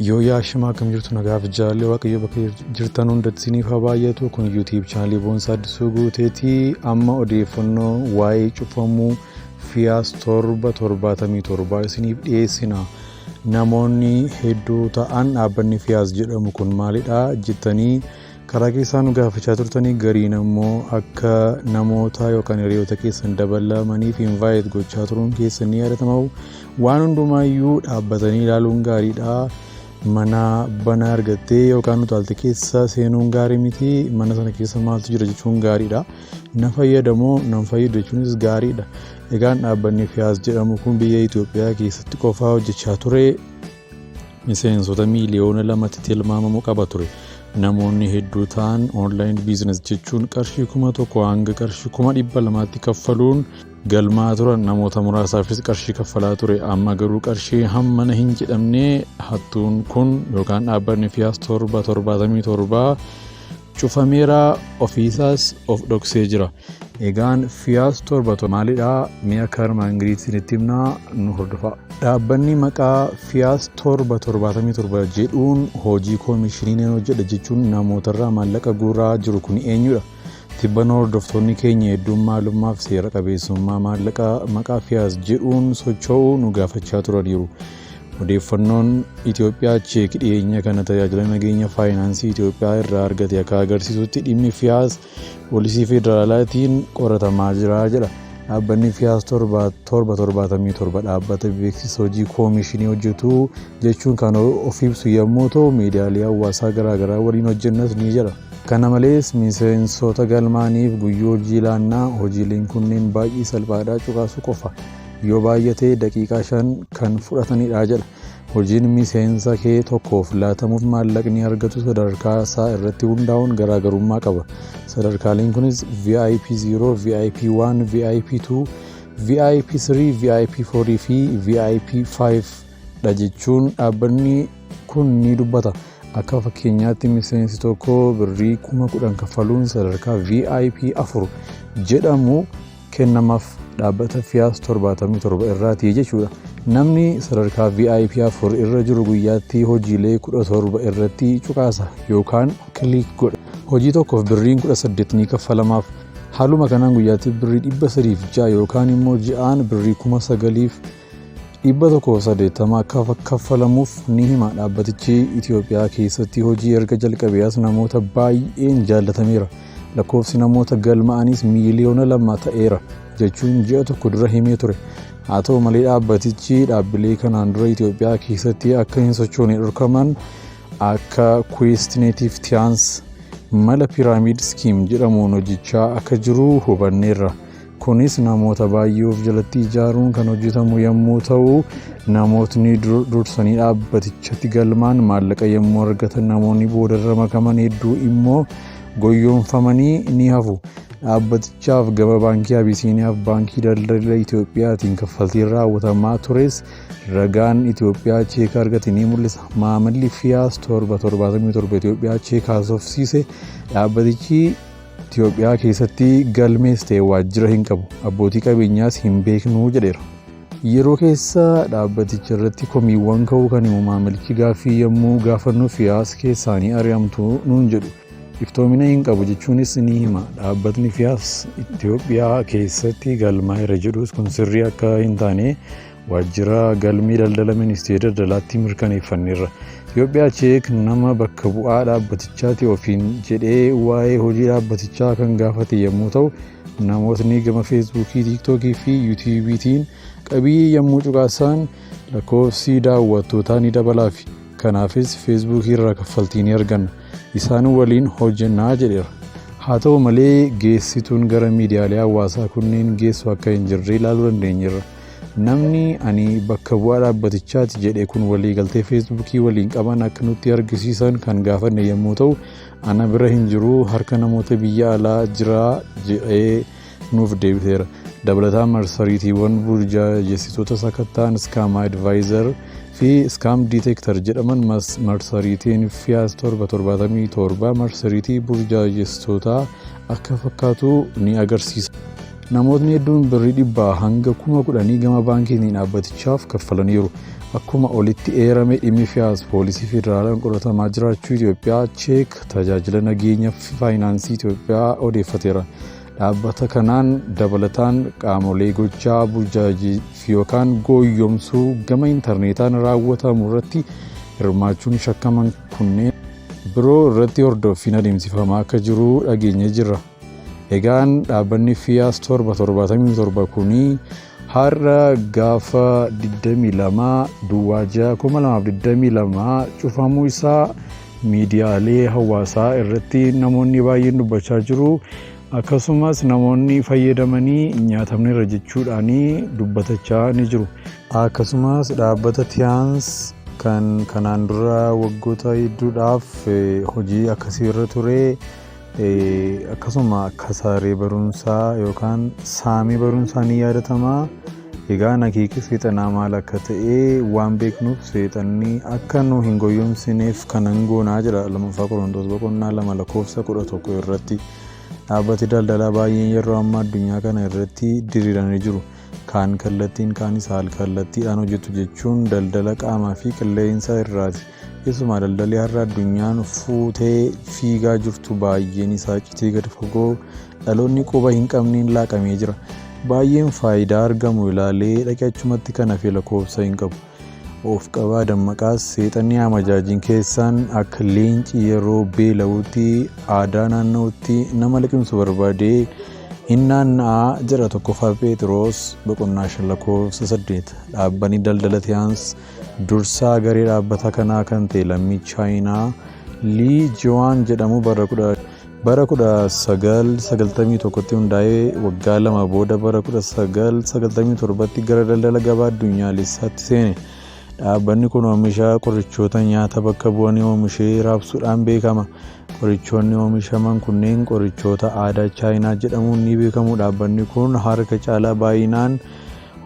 Yoo yaashimaa akkam jirtu? Nagaaf jaalalli Waaqayyo bakka jirtan hundatti isiniif haa baay'atu. Kun YouTube chaanalii Boonsaa Addisuu Guuteetii. Amma odeeffannoo waa'ee cufamuu Fiyaas 777 isiniif dhiyeessina. Namoonni hedduu ta'an dhaabbanni Fiyaas jedhamu kun maalidha jettanii karaa keessaa nu gaafachaa turtanii, gariin ammoo akka namoota yookaan hiriyoota keessan dabalamaniif invite gochaa turuun keessan ni yaadatama. Waan hundumaayyuu dhaabbatanii ilaaluun gaariidha. Mana banaa argattee yookaan utaalte keessa seenuun gaarii miti. Mana sana keessa maaltu jira jechuun gaariidha. Na fayyadamoo nan fayyadu jechuunis gaariidha. Egaan dhaabbanni Fiyaas jedhamu kun biyya Itoophiyaa keessatti qofaa hojjechaa ture. Miseensota miiliyoona 2tti tilmaamamu qaba ture. Namoonni hedduu ta'an online business jechuun qarshii 1000 hanga qarshii 200,000tti kaffaluun galmaa turan. Namoota muraasaafis qarshii kaffalaa ture. Amma garuu qarshii hammana hin jedhamne hattuun kun yookaan dhaabbanni Fiyaas 777 cufameera, ofiisaas of dhoksee jira. Egaan Fiyaas torba maalidha? Mee akka armaan gadiitti isinitti himnaa, nu hordofaa. Dhaabbanni maqaa Fiyaas 777 jedhuun hojii koomishinii nan hojjedha jechuun namootarraa maallaqa guuraa jiru kun eenyudha? Tibbana hordoftoonni keenya hedduun maalummaaf seera qabeessummaa maallaqa maqaa Fiyaas jedhuun socho'uu nu gaafachaa turaniiru. Odeeffannoon Itoophiyaa Cheek dhiyeenya kana tajaajila nageenya faayinaansii Itoophiyaa irraa argate akka agarsiisutti, dhimmi Fiyaas poolisii federaalaatiin qoratamaa jira jedha. Dhaabbanni Fiyaas 777 dhaabbata beeksisa hojii koomishinii hojjetu jechuun kan of ibsu yommuu ta'u, miidiyaalee hawaasaa garaagaraa waliin hojjennas ni jedha. Kana malees miseensota galmaaniif guyyuu hojii laannaa. Hojiileen kunneen baay'ee salphaadha, cuqaasuu qofa. Yoo baay'ate daqiiqaa 5 kan fudhatanidha jedha. Hojiin miseensa kee tokkoof laatamuuf maallaqni argatu sadarkaa isaa irratti hundaa'uun garaagarummaa qaba. Sadarkaaleen kunis VIP 0, VIP 1, VIP 2, VIP 3, VIP 4 fi VIP 5 dha jechuun dhaabbanni kun ni dubbata. Akka fakkeenyaatti miseensi tokko birrii 10,000 kaffaluun sadarkaa VIP 4 jedhamu kennamaaf dhaabbata Fiyaas 77 irraati jechuudha. Namni sadarkaa VIP 4 irra jiru guyyaatti hojiilee 17 irratti cuqaasa yookaan click godha. Hojii tokkoof birriin 18 ni kaffalamaaf. Haaluma kanaan guyyaatti birrii 306 yookaan immoo ji'aan birrii 9,180 akka kaffalamuuf ni hima. Dhaabbatichi Itoophiyaa keessatti hojii erga jalqabee as namoota baay'een jaallatameera. Lakkoofsi namoota galma'anis miiliyoona 2 ta'eera jechuun ji'a tokko dura himee ture. Haa ta'u malee, dhaabbatichi dhaabbilee kanaan dura Itoophiyaa keessatti akka hin sochoone dhorkaman akka Questnetiif Tiyaans mala pyramid scheme jedhamuun hojjechaa akka jiru hubanneerra. Kunis namoota baay'ee of jalatti ijaaruun kan hojjetamu yommuu ta'u, namootni dursanii dhaabbatichatti galmaan maallaqa yommuu argatan, namoonni boodarra makaman hedduu immoo goyyoomfamanii ni hafu. Dhaabbatichaaf gama Baankii Abisiiniyaaf Baankii Daldala Itoophiyaatiin kaffaltiin raawwatamaa tures ragaan Itoophiyaa Cheek argate ni mul'isa. Maamilli Fiyaas 777 Itoophiyaa Cheek haasofsiise dhaabbatichi Itoophiyaa keessatti galmees ta'e waajjira hin qabu. Abbootii qabeenyaas hin beeknuu jedheera. Yeroo keessa dhaabbaticha irratti komiiwwan ka'uu kan himu maamilichi, gaaffii yommuu gaafannu Fiyaas keessaanii ari'amtu nuun jedhu. Iftoomina hin qabu jechuunis ni hima. Dhaabbatni Fiyaas Itoophiyaa keessatti galmaa'eera jedhus kun sirrii akka hin taane waajjira galmee daldala ministeera daldalaatti mirkaneeffanneerra. Itoophiyaa Cheek nama bakka bu'aa dhaabbatichaati ofiin jedhee waa'ee hojii dhaabbatichaa kan gaafate yommuu ta'u, namootni gama Feesbuukii, Tiiktookii fi Yuutiyuubiitiin qabiyyee yommuu cuqaasan lakkoofsi daawwattootaa ni dabalaafi. Kanaafis Feesbuukii irraa kaffaltii ni arganna. Isaan waliin hojjennaa jedheera. Haa ta'u malee, geessituun gara miidiyaalee hawaasaa kunneen geessu akka hin jirre ilaaluu dandeenyeerra. Namni ani bakka bu'aa dhaabbatichaati jedhe kun waliigaltee Feesbuukii waliin qaban akka nutti argisiisan kan gaafanne yommuu ta'u, ana bira hin jiru, harka namoota biyya alaa jira jedhee nuuf deebiseera. Dabalataan marsariitiiwwan burjaajessitoota sakattaan Scam Advisor fi Scam Detector jedhaman marsariitiin Fiyaas 777 marsariitii burjaajessitootaa akka fakkaatu ni agarsiisa. Namootni hedduun birrii 100 hanga 10,000 gama baankiitiin dhaabbatichaaf kaffalaniiru. Akkuma olitti eerame, dhimmi Fiyaas poolisii federaalaan qoratamaa jiraachuu Itoophiyaa Cheek tajaajila nageenya faayinaansii Itoophiyaa odeeffateera. Dhaabbata kanaan dabalataan qaamolee gochaa burjaajii yookaan gooyyomsuu gama intarneetaan raawwatamu irratti hirmaachuun shakkaman kunneen biroo irratti hordoffiin adeemsifamaa akka jiru dhageenye jirra. Egaan dhaabbanni Fiyaas 777 kunii har'a gaafa 22 duwwaa 6 2022 cufamuu isaa miidiyaalee hawaasaa irratti namoonni baay'een dubbachaa jiru. Akkasumas namoonni fayyadamanii nyaatamneerra jechuudhaan dubbatachaa ni jiru. Akkasumas dhaabbata Tiyaans kan kanaan dura waggoota hedduudhaaf hojii akkasii irra ture, akkasuma kasaaree barumsaa yookaan saamii barumsaa ni yaadatama. Egaan akeeki seexanaa maal akka ta'e waan beeknuuf, seexanni akka nu hin goyyomsineef kanan goonaa jedha Lammaffaa Qorontoos boqonnaa 2 lakkoofsa 11 irratti. Dhaabbati daldalaa baay'een yeroo ammaa addunyaa kana irratti diriiranii jiru. Kaan kallattiin, kaanis haal kallattiidhaan hojjetu, jechuun daldala qaamaa fi qilleensa irraati. Keessumaa daldalli har'a addunyaan fuutee fiigaa jirtu baay'een isaa iccitii gadi fagoo dhaloonni quba hin qabneen laaqamee jira. Baay'een faayidaa argamu ilaalee dhaqee achumatti kan hafe lakkoofsa hin qabu. Of qabaa, dammaqaas! Seexanni amajaajiin keessaan akka leenci yeroo beela'utti aadaa naanna'utti nama liqimsu barbaadee hin naanna'aa jedha Tokkoffaa Phexros boqonnaa 5 lakkoofsa 8. Dhaabbanni daldala Tiyaans dursaa garee dhaabbata kanaa kan ta'e lammii Chaayinaa Lii Jiwaan jedhamu bara 1991tti hundaa'ee, waggaa 2 booda bara 1997tti gara daldala gabaa addunyaalessaatti seene. Dhaabbanni kun oomisha qorichoota nyaata bakka bu'anii oomishee raabsuudhaan beekama. Qorichoonni oomishaman kunneen qorichoota aadaa Chaayinaa jedhamuun ni beekamu. Dhaabbanni kun harka caalaa baay'inaan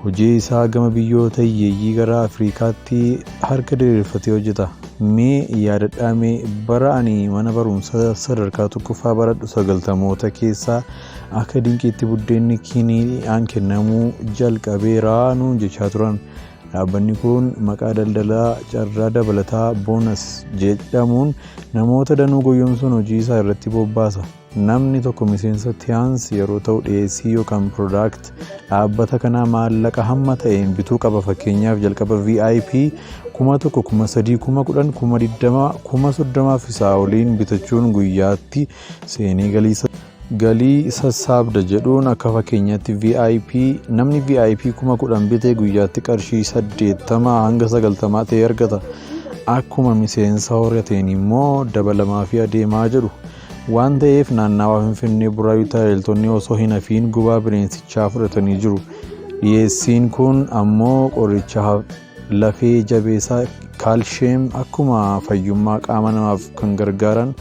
hojii isaa gama biyyoota hiyyeeyyii gara Afriikaatti harka diriirfatee hojjeta. Mee yaadadhaa, mee bara ani mana barumsaa sadarkaa tokkoffaa baradhu, sagaltamoota keessaa, akka dinqiitti buddeenni kiniidhaan kennamuu jalqabeera nuun jechaa turan. Dhaabbanni kun maqaa daldalaa carraa dabalataa, bonus jedhamuun namoota danuu goyyomsuun hojii isaa irratti bobbaasa. Namni tokko miseensa Tiyaans yeroo ta'u dhiyeessii yookaan product dhaabbata kanaa maallaqa hamma ta'een bituu qaba. Fakkeenyaaf, jalqaba VIP 1000, 3000, 10,000, 20,000, 30,000f isaa oliin bitachuun guyyaatti seenee galii sassaabda jedhuun. Akka fakkeenyaatti VIP, namni VIP 10,000 bitee guyyaatti qarshii 80 hanga 90 ta'e argata. Akkuma miseensa horateen immoo dabalamaa fi adeemaa jedhu. Waan ta'eef naannawaa Finfinnee, Buraayyuu tajaajiltoonni osoo hin hafiin gubaa bineensichaa fudhatanii jiru. Dhiyeessiin kun ammoo qoricha lafee jabeessaa kaalsheem, akkuma fayyummaa qaama namaaf kan gargaaran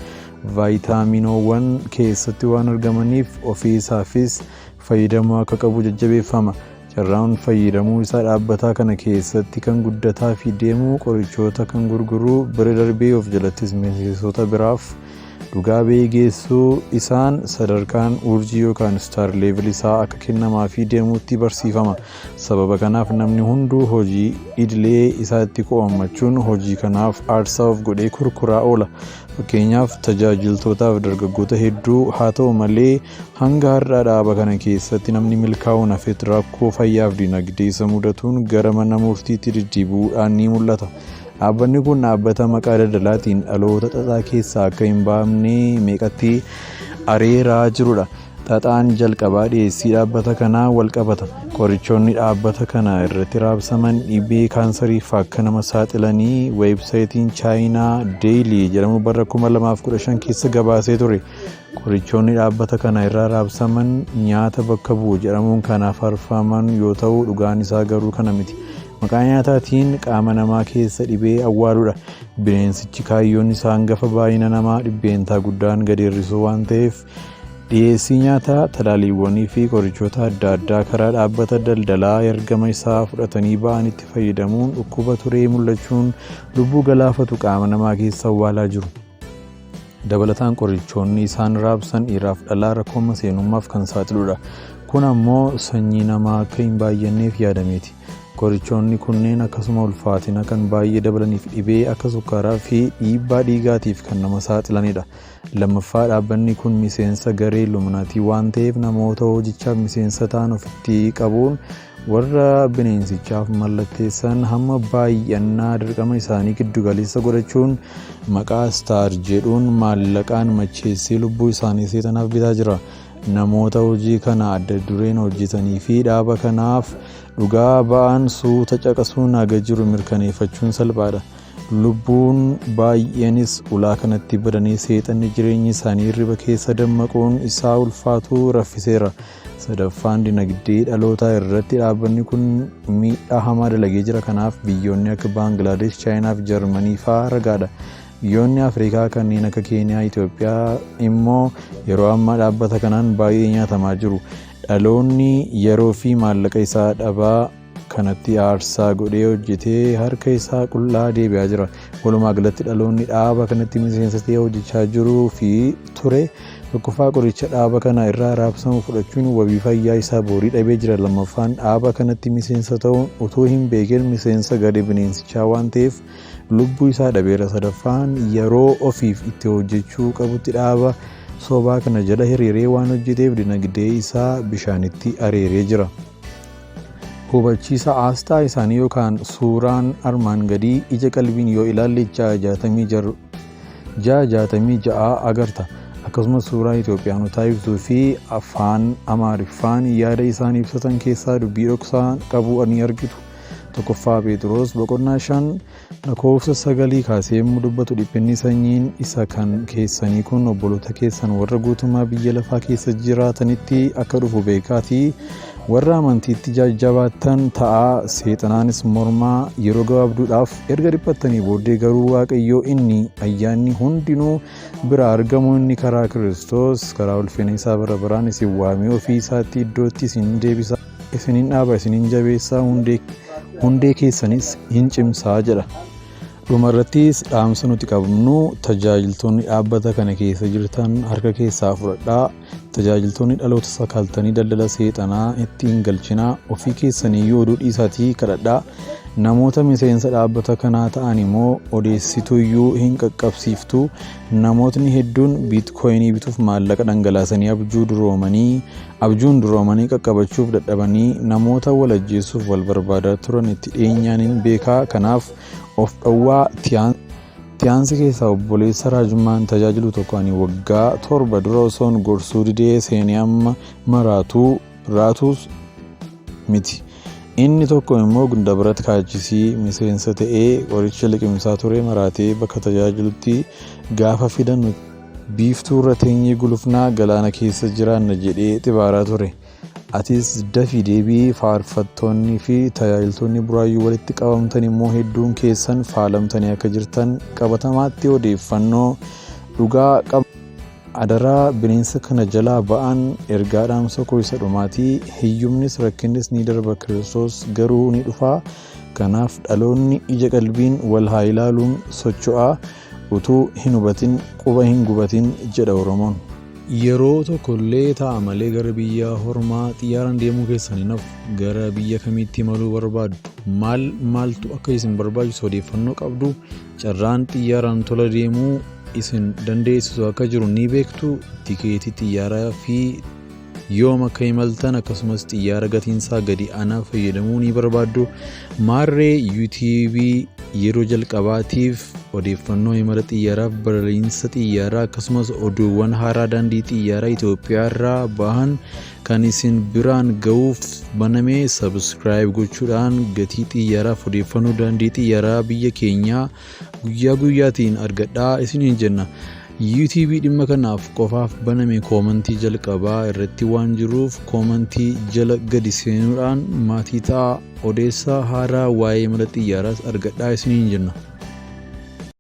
vaayitaaminoowwan keessatti waan argamaniif ofii isaafis fayyadamuu akka qabu jajjabeeffama. Carraan fayyadamuu isaa dhaabbataa kana keessatti kan guddataa fi deemu, qorichoota kan gurguruu bira darbee of jalattis miseensota biraaf dhugaa ba'ee geessuu isaan sadarkaan urjii yookaan star level isaa akka kennamaafii deemuutti barsiifama. Sababa kanaaf namni hunduu hojii idilee isaatti qo'ammachuun hojii kanaaf aarsaa of godhee kurkuraa oola. Fakkeenyaaf, tajaajiltootaaf dargaggoota hedduu. Haa ta'u malee hanga har'aa dhaaba kana keessatti namni milkaa'uun hafet rakkoo fayyaaf dinagdee isa mudatuun gara mana murtiitti deddeebi'uudhaan ni mul'ata. Dhaabbanni kun dhaabbata maqaa daldalaatiin dhaloota xaxaa keessaa akka hin baafne meeqatti areeraa jirudha. Xaxaan jalqabaa dhiyeessii dhaabbata kanaa wal qabata. Qorichoonni dhaabbata kana irratti raabsaman dhibee kaansariif akka nama saaxilanii weebsaayitiin Chaayinaa Deeyilii jedhamu bara 2015 keessa gabaasee ture. Qorichoonni dhaabbata kana irraa raabsaman nyaata bakka bu'u jedhamuun kan afarfaman yoo ta'u, dhugaan isaa garuu kana miti. Maqaa nyaataatiin qaama namaa keessa dhibee awwaaluudha. Bineensichi kaayyoon isaa hangafa baay'ina namaa dhibbeentaa guddaan gadi hir'isuu waan ta'eef, dhiyeessii nyaataa, talaaliiwwanii fi qorichoota adda addaa karaa dhaabbata daldalaa ergama isaa fudhatanii ba'anitti fayyadamuun dhukkuba turee mul'achuun lubbuu galaafatu qaama namaa keessa awwaalaa jiru. Dabalataan qorichoonni isaan raabsan dhiiraaf dhalaa rakkoo maseenummaaf kan saaxiludha. Kun ammoo sanyii namaa akka hin baay'anneef yaadameeti. Qorichoonni kunneen akkasuma ulfaatina kan baay'ee dabalaniif dhibee akka sukkaaraa fi dhiibbaa dhiigaatiif kan nama saaxilanidha. Lammaffaa, dhaabbanni kun miseensa garee Illuminaatii waan ta'eef namoota hojichaaf miseensa ta'an ofitti qabuun warra bineensichaaf mallatteessan hamma baay'annaa dirqama isaanii giddugaleessa godhachuun maqaa Star jedhuun maallaqaan macheessee lubbuu isaanii seexanaaf bitaa jira. Namoota hojii kana adda dureen hojjetanii fi dhaaba kanaaf dhugaa ba'an suuta caqasuun haga jiru mirkaneeffachuun salphaadha. Lubbuun baay'eenis ulaa kanatti badanii seexanni jireenya isaanii hirriba keessa dammaquun isaa ulfaatu raffiseera. Sadaffaan, dinagdee dhalootaa irratti dhaabbanni kun miidhaa hamaa dalagee jira. Kanaaf biyyoonni akka Baangilaadesh, Chaayinaa fi Jarmanii fa'aa ragaadha. Biyyoonni Afrikaa kanneen akka Keeniyaa, Itoophiyaa immoo yeroo ammaa dhaabbata kanaan baay'ee nyaatamaa jiru. Dhaloonni yeroo fi maallaqa isaa dhabaa kanatti aarsaa godhee hojjetee harka isaa qullaa deebi'aa jira. Walumaa galatti dhaloonni dhaaba kanatti miseensa ta'ee hojjechaa jiruu fi ture tokkoffaa, qoricha dhaaba kana irraa raabsamu fudhachuun wabii fayyaa isaa borii dhabee jira. Lammaffaan, dhaaba kanatti miseensa ta'uun utuu hin beekin miseensa garee bineensichaa waan ta'eef lubbuu isaa dhabeera. Sadaffaan, yeroo ofiif itti hojjechuu qabutti dhaaba sobaa kana jala hiriiree waan hojjeteef dinagdee isaa bishaanitti areeree jira. Hubachiisa: aasxaa isaanii yookaan suuraan armaan gadii ija qalbiin yoo ilaalle 666 agarta. Akkasumas suuraa Itoophiyaanotaa ibsuu fi afaan Amaariffaan yaada isaan ibsatan keessaa dubbii dhoksaa qabu ni argitu. Tokkoffaa Phexros boqonnaa 5 lakkoofsa 9 kaasee yommuu dubbatu, "Dhiphinni sanyiin isa kan keessanii kun obboloota keessan warra guutummaa biyya lafaa keessa jiraatanitti akka dhufu beekaatii warra amantiitti jajjabaattan ta'aa, seexanaanis mormaa. Yeroo gabaabduudhaaf erga dhiphattanii booddee garuu Waaqayyoo inni ayyaanni hundinuu bira argamu, inni karaa Kiristoos karaa ulfina isaa bara baraan isin waamee ofii isaatti iddootti isin deebisa, isinin dhaaba, isinin jabeessaa, hundee keessanis hin cimsaa" jedha. Dhumarrattis dhaamsa nuti qabnu, tajaajiltoonni dhaabbata kana keessa jirtan harka keessaa fudhadhaa. Tajaajiltoonni dhaloota sakaaltanii daldala seexanaa itti hin galchinaa. Ofii keessaniyyuu oduu dhiisaatii kadhadhaa. Namoota miseensa dhaabbata kanaa ta'an immoo odeessituyyuu hin qaqqabsiiftu. Namootni hedduun biitkooyinii bituuf maallaqa dhangalaasanii abjuun duroomanii qaqqabachuuf dadhabanii namoota wal ajjeesuuf wal barbaadaa turan itti dhiyeenyaan hin beekaa. Kanaaf of dhowwaa. Tiyaansi keessaa obboleessa raajummaan tajaajilu tokko ani waggaa 7 dura osoon gorsuu didee seenee amma maraatuu raatuus miti. Inni tokko immoo Gundabarat kaachisii miseensa ta'ee qoricha liqimsaa ture maraatee bakka tajaajilutti gaafa fidan, "Biiftuu irra teenyee gulufnaa, galaana keessa jiraanna" jedhee xibaaraa ture. Atis dafii deebii. Faarfattoonni fi tajaajiltoonni Buraayyuu walitti qabamtan immoo hedduun keessan faalamtanii akka jirtan qabatamaatti odeeffannoo dhugaa qaba. Adaraa bineensa kana jalaa ba'an ergaa dhaamsa koo isa dhumaatii. Hiyyumnis rakkinnis ni darba, Kiristoos garuu ni dhufaa. Kanaaf dhaloonni ija qalbiin wal haa ilaaluun socho'aa. Utuu hin hubatin quba hin gubatin jedha Oromoon. Yeroo tokkollee ta'a malee gara biyya hormaa xiyyaaraan deemuu keessan hin hafu. Gara biyya kamiitti imaluu barbaaddu? Maal maaltu akka isin barbaachisu odeeffannoo qabdu? Carraan xiyyaaraan tola deemuu isin dandeessisu akka jiru ni beektu? Tikeetii xiyyaaraa fi yoom akka imaltan, akkasumas xiyyaara gatiinsaa gadi aanaa fayyadamuu ni barbaaddu? Maarree YouTube yeroo jalqabaatiif odeeffannoo imala xiyyaaraaf balaliinsa xiyyaaraa, akkasumas oduuwwan haaraa daandii xiyyaaraa Itoophiyaa irraa bahan kan isin biraan ga'uuf baname subscribe gochuudhaan gatii xiyyaaraaf odeeffannoo daandii xiyyaaraa biyya keenyaa guyyaa guyyaatiin argadhaa isiniin jenna. YouTube dhimma kanaaf qofaaf baname koomantii jalqabaa irratti waan jiruuf koomantii jala gadi seenuudhaan maatii ta'a. Odeessaa haaraa waa'ee imala xiyyaaraas argadhaa isiniin jenna.